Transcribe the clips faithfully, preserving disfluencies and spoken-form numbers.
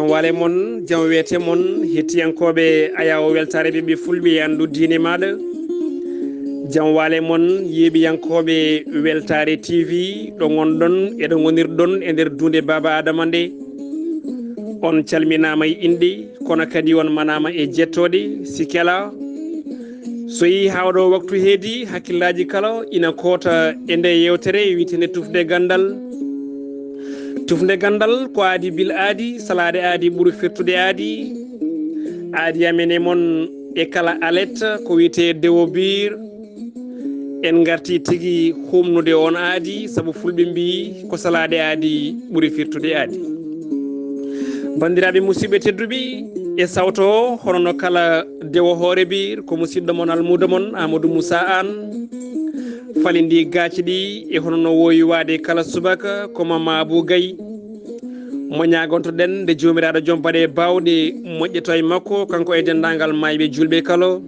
Waale mon, jam weete mon, hettiyankooɓe Ayaawo Weltaare ɓiɓɓe Fulɓe e anndu diine maaɗa. Jam waale mon, yeeɓiyankooɓe Weltaare T V, ɗo ngonɗon e ɗo ngonirɗon e nder duunde Baaba Aadama nde. On calminaama e inɗe, kono kadi on manaama e jettooɗe, sikke alaa. So yehii haa oɗo waktu heedi, hakkillaaji kala ina koota e nde yeewtere wiyeteende Tufde Ganndal. Tufde Ganndal ko aadi bil aadi, salaade aadi ɓuri firtude aadi. Aadi amen e mon e kala alet ko wiyetee dewo biir. En ngartii tigi humnude oon aadi, sabu Fulɓe mbiyi ko salaade aadi ɓuri firtude aadi. Banndiraaɓe musidɓe tedduɓe, e sawto o, hono no kala dewo hoore biir, ko musidɗo mon, almuudo mon, Amadou Moussa Anne. Falindii gaaci ɗi e hono no woowi waade kala subaka, ko Mama Abou Gaye. Mo ñaagonto-ɗen nde Joomiraaɗo Joom Baɗe Baawɗe moƴƴoto e makko, kanko e denndaangal maayɓe juulɓe kala.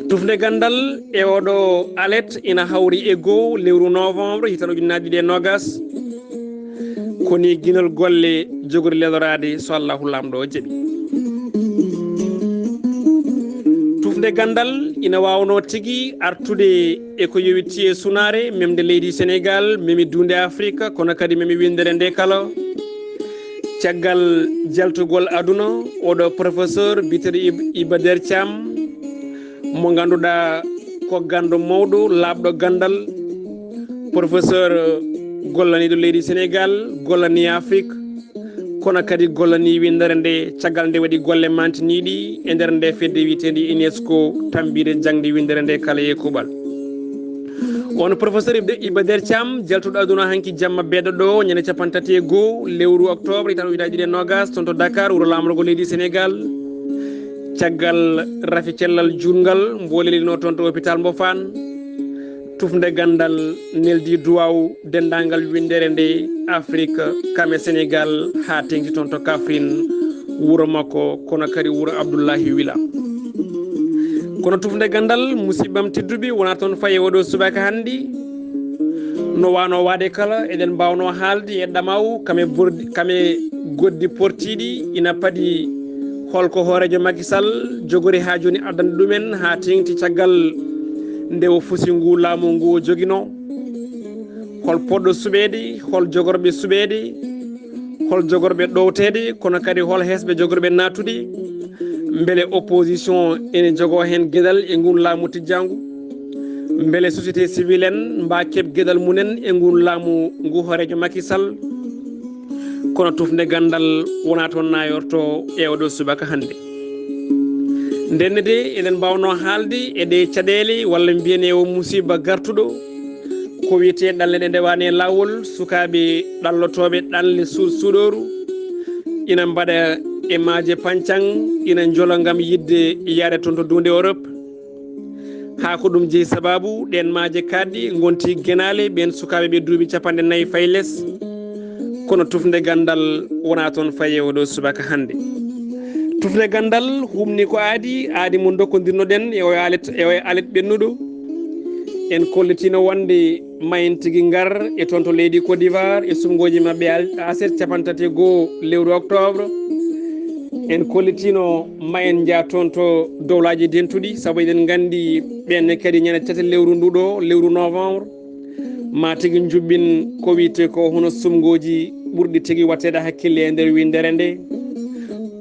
Tufde Ganndal e oɗo alet ina hawri e goo lewru novembre, hitande ujunnaji ɗiɗi e nogas. Ko ni ginol golle jogori leloraade, so Allahu Laamɗo o jaɓi. Tufde Ganndal ina waawno tigi artude e ko yowitii e sunaare, memde leydi Senegaal, memi duunde Afirka, kono kadi memi winndere nde kala. Caggal jaltugol aduna, oɗo professeur biyeteeɗo Ib-, Iba Der Thiam, mo ngannduɗaa ko ganndo mawɗo, laaɓɗo ganndal, professeur gollaniiɗo leydi Senegaal, gollanii Afrik, kono kadi gollanii winndere nde, caggal nde waɗi golle mantiniiɗi e nder nde fedde wiyeteende UNESCO, tammbinde jaŋde winndere nde kala e kuuɓal. On professeur Iba, Iba Der Thiam, jaltuɗo aduna hanki jamma beeɗo ɗo, ñande capanɗe tati e goo lewru octobre, hitande ujunnaji ɗiɗi e nogas, toon to Dakar, wuro laamorgo leydi Senegaal. Caggal rafi cellal juutngal, mbo lelino toon to hôpital mbo Fann, Tufde Ganndal neldi duwaaw denndaangal winndere nde Afirka, kam e Senegaal, haa teeŋti toon to Kaffrine, wuro makko, kono kadi wuro Abdullahi Wila. Kono Tufde Ganndal, musidɓam tedduɓe, wonaa toon fayi e oɗo subaka hannde. No waawno waade kala, eɗen mbaawnoo haalde e ɗamaw, kam e bordi, kam e goɗɗi portiiɗi ina padi. Hol ko hooreejo Macky Sall jogori haa jooni addande ɗumen haa teeŋti caggal nde o fusi ngu laamu ngu o joginoo? Hol poɗɗo suɓeede? Hol jogorɓe suɓeede? Hol jogorɓe ɗowteede? Kono kadi hol hesɓe jogorɓe naattude? Mbele opposition ene jogoo heen geɗal e ngun laamu tijjaangu? Mbele société civile en mbaa keɓ geɗal mumen e ngun laamu ngu hooreejo Macky Sall? Kono Tufde Ganndal wonaa toon naayorto e oɗo subaka hannde. Ndenne de, eɗen mbaawnoo haalde e ɗee caɗeele, walla mbiyen e o musiba gartuɗo, ko wiyetee ɗanle ɗe ndewaani e laawol, sukaaɓe ɗallotooɓe ɗanle suuɗ-, suuɗooru, ina mbaɗa e maaje pancaŋ, ina njola ngam yiɗde yaade toon to duunde Europe. Haa ko ɗum jeyi sabaabu, ɗeen maaje kaaɗɗi ngonti genaale ɓeen sukaaɓe ɓe duuɓi capanɗe nayi fayi les. Kono Tufde Ganndal wonaa toon fayi e oɗo subaka hannde. Tufde Ganndal humni ko aadi, aadi mo ndokkondirnoɗen e oyo alet, e oyo alet ɓennuɗo. En kollitiino wonde ma en tigi ngar e toon to leydi Côte d'Ivoire e suɓngooji maɓɓe al-, aset capanɗe tati e goo lewru octobre. En kollitiino ma en njah toon to Dowlaaji Dentuɗi, sabu eɗen nganndi ɓeen ne kadi ñande tati lewru ndu ɗo, lewru novembre, ma tigi njuɓɓin ko wiyetee ko hono suɓngooji ɓurɗi tigi waɗteede hakkille e nder winndere nde,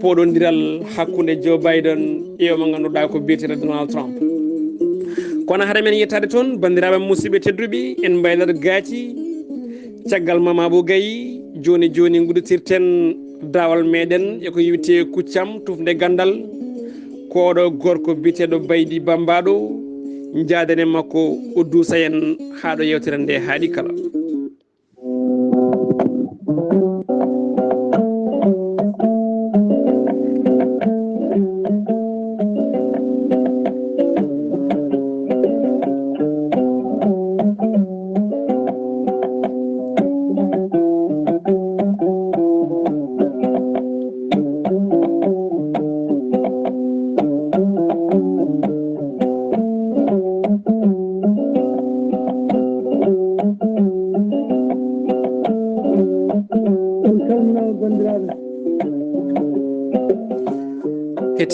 pooɗondiral hakkunde Joe Biden e o mo ngannduɗaa ko biyeteeɗo Donald Trump. Kono hade men yettaade toon, banndiraaɓe musidɓe tedduɓe, en mbaylat gaaci. Caggal Mama Abou Gaye, jooni jooni ngudditirten daawal meɗen e ko yowiti e kuccam Tufde Ganndal. Ko oɗo gorko biyeteeɗo Baydi Bambaɗo, njaaden e makko o duusa en haa ɗo yeewtere nde haaɗi kala.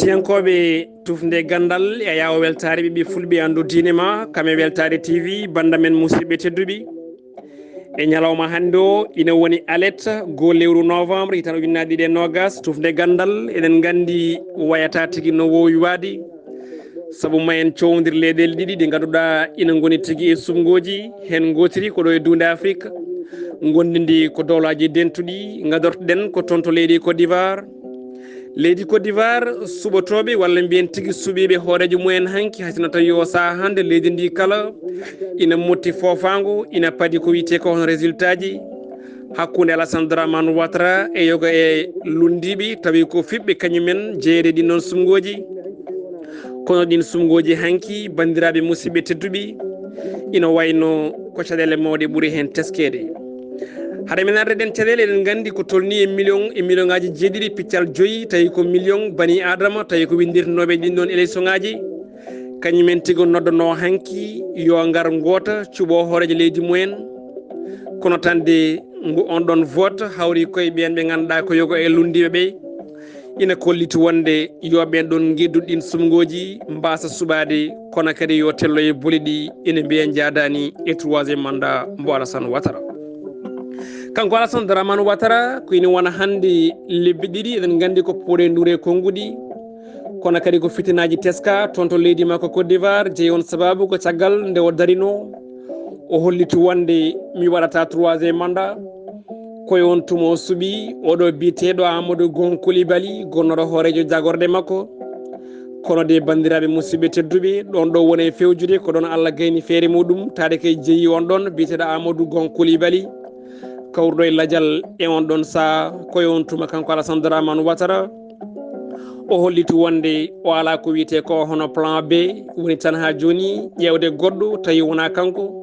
Yankooɓe tufnde ganndal, e yaawo weltaare ɓiɓɓe fulɓe anndu diine ma, kam e weltaare T V, bannda men musidɓe tedduɓe. E ñalawma hannde o, ina woni alet goo lewru novembre, hitan ujunnaji ɗiɗi e nogas, tufnde ganndal, eɗen nganndi wayata tigi no woowi waade. Sabu ma en cowndir leyɗeele ɗiɗi ɗi ngannduɗaa ina ngoni tigi e sumngooji, heen ngootiri ko ɗo e duunde Afrik, ngonndi ndi ko dowlaaji dentuɗi, ngadortoɗen ko toon to leydi Côte d'Ivoire. Leydi Côte d'Ivoire suɓotooɓe walla mbiyen tigi suɓiiɓe hooreejo mumen hanki, hay sinno tawi o sahaa hannde leydi ndi kala ina motti foofaango, ina padi ko wiyetee ko hono résultat ji hakkunde Alassane Dramane Ouattara e yoga e lunndiiɓe, tawi ko fiɓɓe kañumen jeeyde ɗin noon sumngooji. Kono ɗin sumngooji hanki, banndiraaɓe musidɓe tedduɓe, ina wayno ko caɗeele mawɗe ɓuri heen teskeede. Hade men arde ɗen caɗeele, eɗen nganndi ko tolnii e million e millioŋaaji jeeɗiɗi piccal joyi, tawi ko million bani Aadama, tawi ko winndirtinooɓe ɗin ɗon électionŋaaji. Kañumen tigi noddanoo hanki yo ngar ngoota cuɓoo hooreejo leydi mumen. Kono tan de ngu on ɗon vote hawri koye ɓeen ɓe ngannduɗaa ko yogo e lunndiiɓe ɓe. Ina kolliti wonde yo ɓeen ɗon ngedduɗo ɗin sumngooji mbaasa suɓaade, kono kadi yo tello e boli ɗi ina mbiya njaadaani e troisième mandat mbo Alassane Ouattara. Kanko Alassane Dramane Ouattara ko ina wona hannde lebbi ɗiɗi, eɗen nganndi ko pooɗe nduure konnguɗi. Kono kadi ko fitinaaji teska toon to leydi makko Côte d'Ivoire, jeyi on sababu ko caggal nde o darinoo, o holliti wonde mi waɗata troisième mandat. Ko e on tuma o suɓi oɗo biyeteeɗo Amadou Gon Coulibaly, gonnooɗo hooreejo jagorɗe makko. Kono de, banndiraaɓe musidɓe tedduɓe, ɗon ɗo woni e fewjude, ko ɗon Allah gayni feere muɗum, taade kay jeyi on ɗon biyeteeɗo Amadou Gon Coulibaly, kawruɗo e lajal e on ɗon saha, ko e on tuma kanko Alassane Dramane Ouattara. O holliti wonde o alaa ko wiyetee ko hono plan B, woni tan haa jooni ƴeewde goɗɗo tawi wonaa kanko.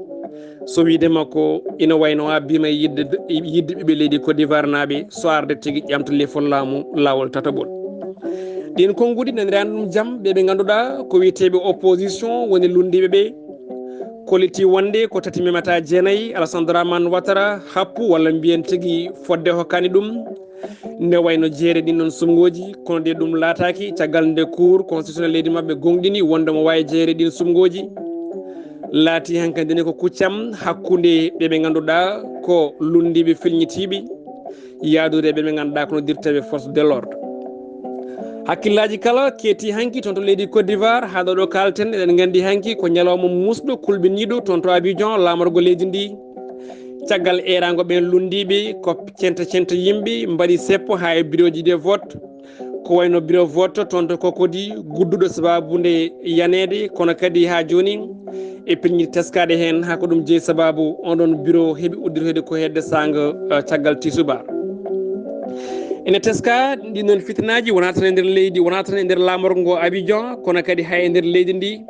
So wiide makko ina wayno a bima yidde, yidde ɓiɓɓe leydi Côte d'Ivoire naaɓe, so arde tigi ƴamta lefol laamu laawol tataɓol. Ɗin konnguɗi nanirani ɗum jam, ɓe ɓe ngannduɗaa ko wiyeteeɓe opposition woni lunndiiɓe ɓe. Kolliti wonde ko tati memata jeenayi Alassane Dramane Ouattara happu walla mbiyen tigi fodde hokkani ɗum. Nde wayno jeere ɗin ɗon sumngooji, kono de ɗum laataaki caggal nde Cour constitutionnel leydi maɓɓe gonɗini wonde mo waawi jeere ɗin sumngooji. Laati hankadi ne ko kuccam hakkunde ɓe ɓe ngannduɗaa ko lunndiiɓe filñitiiɓe, yaadude ɓe ɓe ngannduɗaa ko noddirteeɓe force de l'ordre. Hakkillaaji kala keetti hanki toon to leydi Côte d'Ivoire, haa ɗo ɗo kaalten, eɗen nganndi hanki ko ñalawma muusɗo, kulɓiniiɗo toon to Abidjan, laamorgo leydi ndi. Caggal eeraango ɓeen lunndiiɓe, ko cento cento yimɓe mbaɗi seppo haa e birooji de vote. Ko wayno bureau vote toon to Cocody, gudduɗo sababu nde yaneede, kono kadi haa jooni e peññiɗi teskaade heen, haa ko ɗum jeyi sababu on ɗon bureau heɓi uddirteede ko hedde saanga, eh, caggal tisubar. Ene teska ɗin noon fitinaaji wonaa tan e nder leydi, wonaa tan e nder laamorgo ngo Abidjan, kono kadi hay e nder leydi ndi.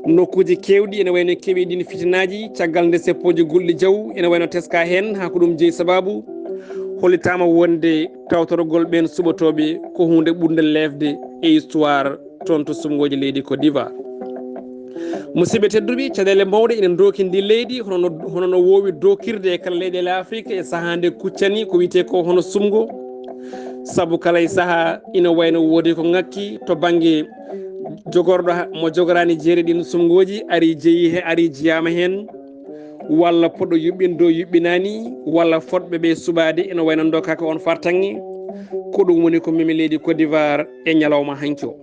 Nokkuuji keewɗi ene wayno keɓi ɗin fitinaaji caggal nde seppooji gulɗi jaw ene wayno teska heen, haa ko ɗum jeyi sababu hollitaama wonde tawtorgol ɓeen suɓotooɓe ko huunde ɓurnde leefde e histoire toon to sumngooji leydi Côte d'Ivoire. Musidɓe tedduɓe, caɗeele mawɗe ene ndooki ndi leydi, hono no, hono no woowi dookirde e kala leyɗeele Afrik e sahaa nde kuccani ko wiyetee ko hono sumngo. Sabu kala e sahaa ina wayno woodi ko ŋakki to bannge jogorɗo ha-, mo jogoraani jeere ɗin sumngooji, ari jeyi he, ari jeyaama heen, walla poɗɗo yuɓɓinde o yuɓɓinaani, walla fotɓe ɓe suɓaade ina wayno ndokkaka on fartaŋŋe. Ko ɗum woni ko memi leydi Côte d'Ivoire e ñalawma hanki o.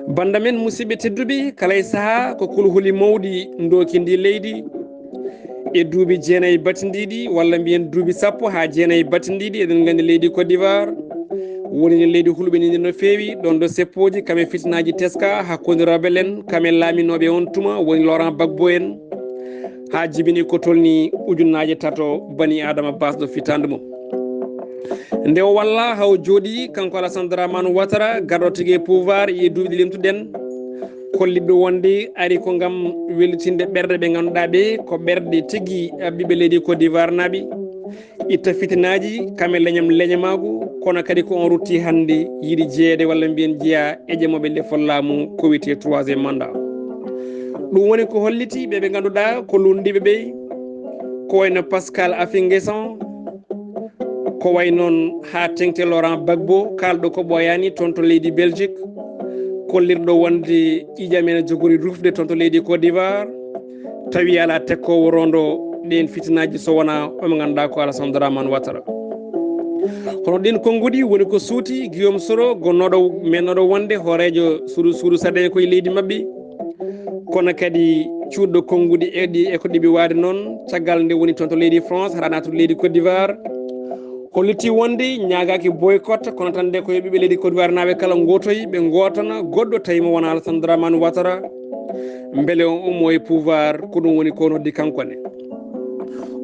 Bannda men musidɓe tedduɓe, kala e sahaa ko kulhuli mawɗi ndooki ndi leydi. E duuɓi jeenayi batindiiɗi, walla mbiyen duuɓi sappo haa jeenayi batindiiɗi, eɗen nganndi leydi Côte d'Ivoire woni leydi hulɓiniindi no feewi, ɗon ɗo seppooji kam e fitinaaji teska hakkunde rebel en, kam e laaminooɓe on tuma woni Laurent Gbagbo en, haa jibini ko tolni ujunnaaje tato bani Aadama baasɗo fitaandu mum. Nde o walla haa o jooɗi, kanko Alassane Dramane Ouattara, garɗo tigi e pouvoir e duuɓi ɗi limtuɗen, kolliɗo wonde ari ko ngam wellitinde ɓerɗe ɓe ngannduɗaa ɓe ko ɓerɗe tigi, eh, ɓiɓɓe leydi Côte d'Ivoire naaɓe. Itta fitinaaji, kam e leñam leñamaagu, kono kadi ko on rutti hannde yiɗi jeyeede walla mbiyen jeyaa e ƴamooɓe lefol laamu ko wiyetee troisième mandat. Ɗum woni ko holliti ɓe ɓe ngannduɗaa ko lunndiiɓe ɓe, ko wayno Pascal Affi N'Guessan, Ko way noon haa teŋti Laurent Gbagbo, kaalɗo ko ɓooyaani toon to leydi Belgique, kollirɗo wonde ƴiiƴam ene jogori rufde toon to leydi Côte d'Ivoire, tawi alaa tekkoowo roondo ɗeen fitinaaji so wonaa o mo ngannduɗaa ko Alassane Dramane Ouattara. Hono ɗiin konnguɗi woni ko suuti Guillaume Soro, gonnooɗo, mennooɗo wonde hooreejo suudu, suudu sarɗiyankoy leydi maɓɓe, kono kadi cuuɗo konnguɗi e ɗi, e ko ɗiɓi waade noon, caggal nde woni toon to leydi France, hara naatude leydi Côte d'Ivoire. Holliti wonde ñaagaaki boycott, kono tan nde ko yo ɓiɓɓe leydi Côte d'Ivoire naaɓe kala ngootoy, ɓe ngootana goɗɗo tawi mo wonaa Alassane Dramane Ouattara, mbele o ummo e pouvoir, ko ɗum woni ko noddi kanko ne.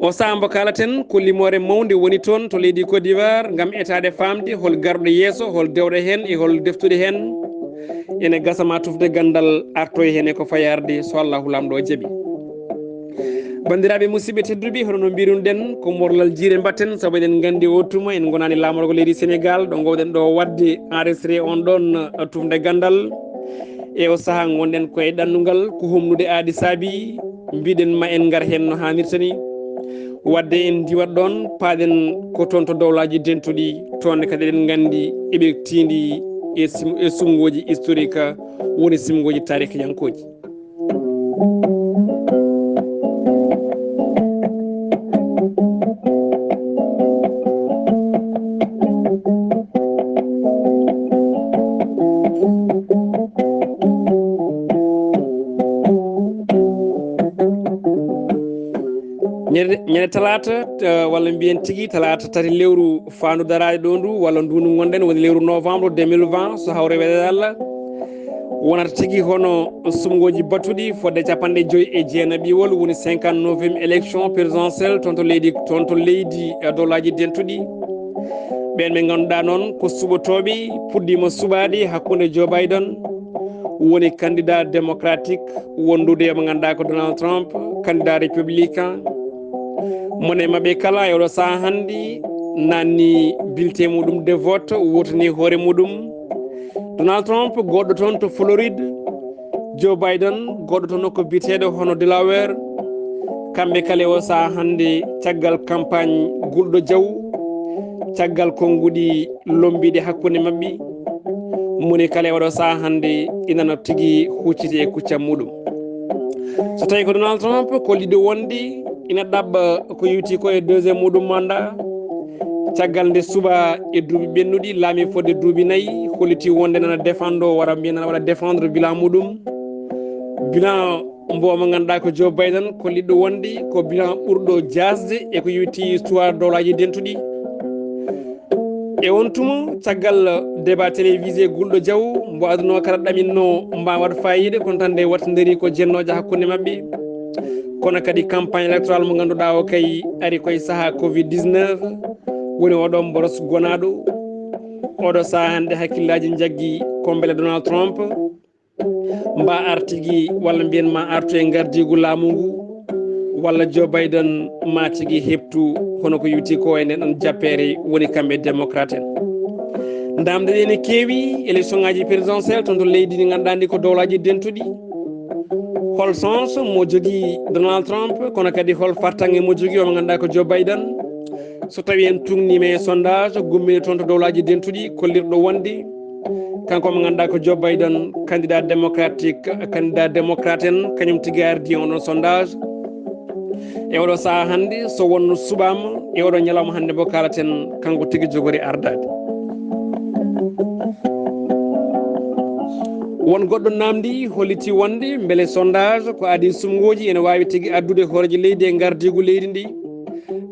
O sahaa mbo kaalaten ko limoore mawnde woni toon to leydi Côte d'Ivoire ngam etaade faamde hol garɗo yeeso, hol dewɗo heen e hol deftude heen. Ene gasa ma tufde ganndal artoy heen e ko fayaade so Allahu Laamɗo jaɓi. Banndiraaɓe musidɓe tedduɓe, hono no mbirunoɗen, ko morlal jiire mbatten, sabu eɗen nganndi o tuma en ngonaani laamorgo leydi Sénégal, ɗo ngowɗen ɗo waɗde enregistré on ɗon, uh, tufde ganndal. E o sahaa ngonɗen ko e ɗannungal, ko humnude aadi saabi, mbiɗen ma en ngar heen no haanirta ni. Waɗde en ndiwat ɗoon, paaɗen ko toon to dowlaaji dentuɗi, toon ne kadi eɗen nganndi eɓe tiindi e sim-, e suɓngooji historique, woni suɓngooji taarikiyankooji. Ñande, ñande talaata, eh, walla mbiyen tigi talaata tati lewru faandu daraade ɗo ndu, walla ndu ndu ngonɗen, woni lewru novembre deux mille vingt, so hawre weɗaade Allah. Wonata tigi hono suɓngooji battuɗi fodde capanɗe joyi e jeenaɓiwol, woni cinquante-neuvième élection présidentielle toon to leydi, toon to leydi, eh, dowlaaji dentuɗi. Ɓeen ɓe ngannduɗaa noon ko suɓotooɓe puɗɗiima suɓaade hakkunde Joe Biden, woni candidat démocratique, wondude e mo ngannduɗaa ko Donald Trump, candidat républicain. Mone maɓɓe kala e oɗo sahaa hannde nanni bulletin muɗum de vote, wurtini hoore muɗum. Donald Trump, goɗɗo toon to Floride, Joe Biden, goɗɗo toon nokku biyeteeɗo hono Delaware. Kamɓe kala e o sahaa hannde, caggal campagne gulɗo jaw, caggal konnguɗi lombiiɗi hakkunde maɓɓe, moni kala e oɗo sahaa hannde ina no tigi hucciti e kuccam muɗum. So tawi ko Donald Trump, ko liɗɗo wonde ina ɗaɓɓa ko yowiti ko e deuxième muɗum mandat, caggal nde suɓaa e duuɓi ɓennuɗi, laami fodde duuɓi nayi, holliti wonde nana défendre, wara mbiyen nana waɗa défendre bilan muɗum. Bilan mbo mo ngannduɗaa ko Joe Biden, ko liɗɗo wonde ko bilan ɓurɗo jaasde e ko yowiti histoire dowlaaji dentuɗi. E on tuma, caggal débat télévisé gulɗo jaw, mbo aduna o kala ɗaminno mba waɗ fayida, kono tan nde wattindiri ko jennooje hakkunde maɓɓe. Kono kadi campagne électorale mo ngannduɗaa o kay ari koye sahaa covid dix-neuf, woni oɗo mboros gonaaɗo. Oɗo sahaa hannde hakkillaaji njaggi ko mbele Donald Trump mba artigi, walla mbiyen ma artu e ngardiigu laamu ngu, walla Joe Biden ma tigi heɓtu hono ko yowiti ko e nden ɗon jappeere woni kamɓe démocrate en. Ndamde ɗe ne keewi, élection ngaji présidentielle toon to leydi ndi ngannduɗaa ndi ko dowlaaji dentuɗi. Hol sens mo jogii Donald Trump, kono kadi hol fartaŋŋe mo jogii o mo ngannduɗaa ko Joe Biden? So tawi en tuugniima e sondage gummiiɗo toon to dowlaaji dentuɗi, kollirɗo wonde kanko mo ngannduɗaa ko Joe Biden, candidat démocratique, candidat démocrate en, kañum tigi ardi e on ɗon sondage. E oɗo sahaa hannde, so wonno suɓaama, e oɗo ñalawma hannde mo kaalaten, kanko tigi jogori ardaade. Won goɗɗo namdi holliti wonde mbele sondage ko adii suɓngooji ene waawi tigi addude hooreejo leydi e ngardiigu leydi ndi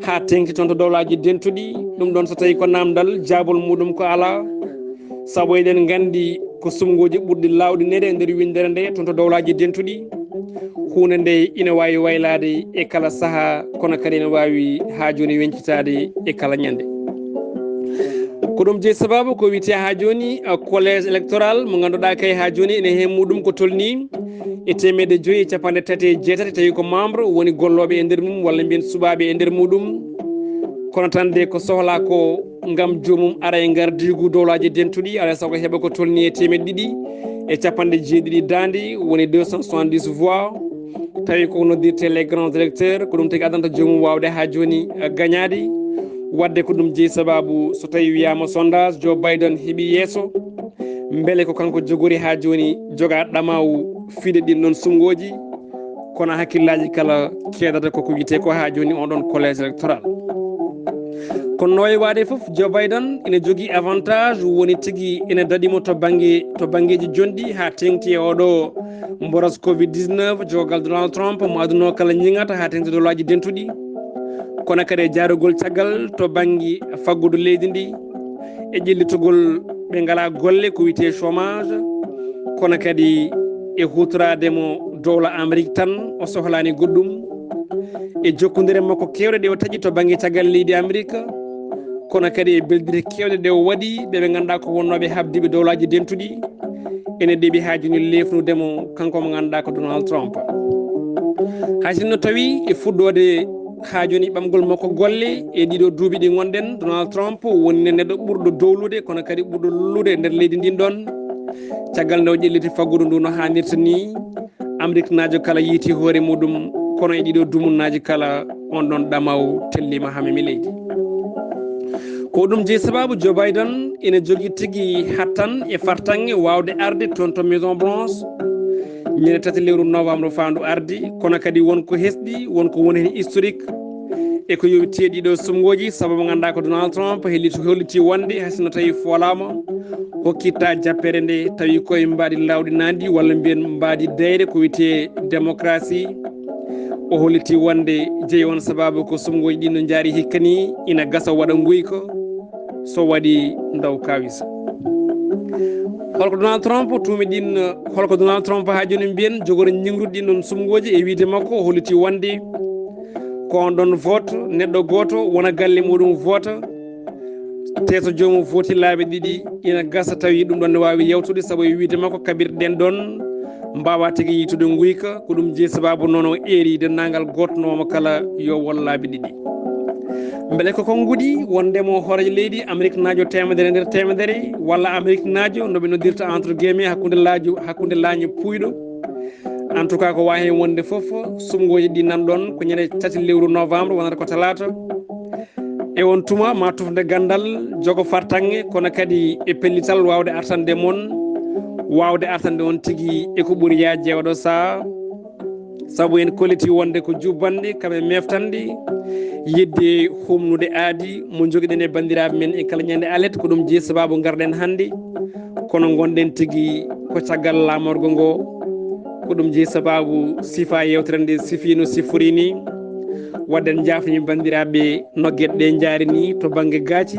haa teŋti toon to dowlaaji dentuɗi. Ɗum ɗon, so tawi ko namdal, jaabol muɗum ko alaa, sabu eɗen nganndi ko suɓngooji ɓurɗi laawɗineede e nder winndere nde toon to dowlaaji dentuɗi. Huunde nde ina waawi waylaade e kala sahaa, kono kadi ina waawi haa jooni weñcitaade e kala ñande. Ko ɗum jeyi sababu ko wiyetee haa jooni, uh, collège électoral mo ngannduɗaa kay haa jooni ene heen muɗum ko tolnii e teemedde joyi e capanɗe tati e jeetati, tawi ko membre woni gollooɓe e nder mum walla mbiyen suɓaaɓe e nder muɗum. Kono tan de ko sohlaa ko ngam joomum ara e ngardiigu dowlaaji dentuɗi, alaa e sago heɓa ko tolnii e teemedde ɗiɗi e capanɗe jeeɗiɗi daande, woni deux cent soixante-dix voix. Tawi ko noddirtee les grands électeurs, ko ɗum tigi addanta joomum waawde haa jooni, eh, gañaade. Wadde ko ɗum jeyi sababu, so tawi wiyama sondage, Joe Biden heɓi yeeso, mbele ko kanko jogori ha joni joga ɗamawu fide ɗin ɗon sumgooji? Kono hakkillaji kala keedata koko wiyete ko ha joni on ɗon collège électoral. Kono no wayi waade fof, Joe Biden ina jogii avantage woni tigi ina daɗimo to bannge, to banngeeji jonɗi haa teeŋti e oɗo mboros covid dix-neuf, jogal Donald Trump mo aduna o kala ñiŋata haa teeŋti doolaaji dentuɗi. Kono kadi e jaarugol caggal to bannge faggudu leydi ndi, e ƴellitugol ɓe ngalaa golle ko wiyetee chômage, kono kadi e huutoraade mo dowla Amerik tan, o sohlaani goɗɗum. E jokkondire makko keewɗe ɗe o taƴi to bannge caggal leydi Amerik, kono kadi e belɗitte keewɗe ɗe o waɗi ɓe ɓe ngannduɗaa ko wonnooɓe habdiiɓe dowlaaji dentuɗi, ene ɗeɓi haa jooni leefnude mo, kanko mo ngannduɗaa ko Donald Trump. Hay sinno tawi e fuɗɗoode haa jooni ɓamgol makko golle e ɗiɗo duuɓi ɗi ngonɗen, Donald Trump woni neɗɗo ɓurɗo dowlude, kono kadi ɓurɗo lollude e nder leydi ndin ɗon. Caggal nde o ƴelliti faggudu ndu no haanirta ni, Ameriknaajo kala yiiti hoore muɗum, kono e ɗiɗo dumunnaaji kala, on ɗon ɗamaw tellima haa memi leydi. Ko ɗum jeyi sababu Joe Biden ina jogii tigi hattan e fartaŋŋe waawde arde toon to Maison Blanche ñande tati lewru novembre faandu ardi, kono kadi won ko hesɗi, won ko woni heen historique. E ko yowiti e ɗiɗo sumgooji, sababu mo ngannduɗaa ko Donald Trump helliti, holliti wonde hay sinno tawi foolaama, hokkitta jappere nde tawi koye mbaadi lawɗinaandi walla mbiyen mbaadi dayre ko wiyetee démocratie. O holliti wonde jeyi on sababu ko sumgooji ɗin no njaari hikka ni, ina gasa waɗa nguyka, so waɗi ndaw kawisa. Holko Donald Trump tuumi ɗin, holko Donald Trump haa jooni mbiyen jogori ñiŋrude ɗin ɗon sumgooji? E wiide makko, o holliti wonde ko on ɗon vote, neɗɗo gooto wona galle muɗum vote, te so joomum vooti laabi ɗiɗi, ina gasa tawi ɗum ɗon ne waawi yawtude, sabu e wiide makko kaɓirɗe ɗen ɗon mbaawa tigi yiytude nguyka. Ko ɗum jeyi sababu noon o eeri denndaangal gootnoomo kala yo won laabi ɗiɗi. Mbele ko konnguɗi wondema o hooreejo leydi Ameriknaajo teemedere nder teemedere, walla Ameriknaajo no ɓe noddirta entre guillemets hakkunde laaju, hakkunde laañe puuyɗo? En tout cas, ko waawi heen wonde fof, sumgooji ɗi nanɗon ko ñande tati lewru novembre, wonata ko talaata. E on tuma ma tufde ganndal, jogo fartaŋŋe, kono kadi e pellital waawde artande mon, waawde artande on tigi e ko ɓuri yaajde e oɗo sahaa. Sabu en kolliti wonde ko jubbanɗe, kam e meftanɗe, yidde humnude aadi mo jogiɗen e banndiraaɓe men e kala ñande alet, ko ɗum jeyi sababu ngarɗen hannde. Kono ngonɗen tigi ko caggal laamorgo ngo. Ko ɗum jeyi sababu sifa yewtere nde sifi no sifori ni. Wadden jaafni banndiraaɓe no geɗe ɗe njaari ni to bannge gaaci,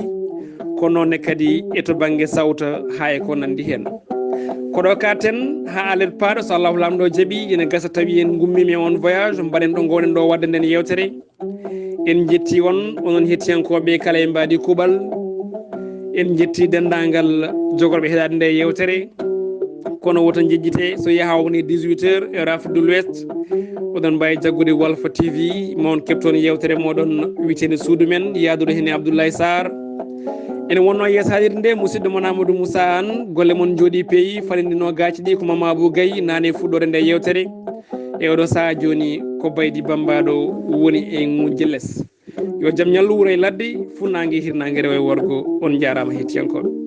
ko noon ne kadi e to bannge sawta haa e ko nanndi heen. Ko ɗo katen haa alet paaɗo, so Allahu Laamɗo jaɓi, ina gasa tawi en ngummiima e on voyage, mbaɗen ɗo ngooɗen ɗo waɗde nden yewtere. En njetti on, onon hettiyankooɓe kala e mbaadi kuuɓal. En njetti denndaangal jogorɓe heɗaade nde yewtere. Kono woto njejjite, so yaha woni dix-huit heures, heure Afrique de l'Ouest, oɗon mbaawi jaggude Walfa T V, ma on keɓtoon yewtere moɗon wiyeteende Suudu Men, yaaduɗo heen e Abdoulaye Sarr. Ene wonnoo yeeso haalirde nde, musidɗo mon Amadou Moussa Anne, golle mon njooɗii peewi, fanindinoo gaaci ɗi ko Mama Abou Gaye, nane fuɗɗoore nde yewtere. E oɗo sahaa jooni ko Baydi Bambaɗo woni e ŋujje les. Yo jam ñallu wuro e ladde, funnaange e hirnaange, rewo e worgo. On njaaraama hettiyankooɓe.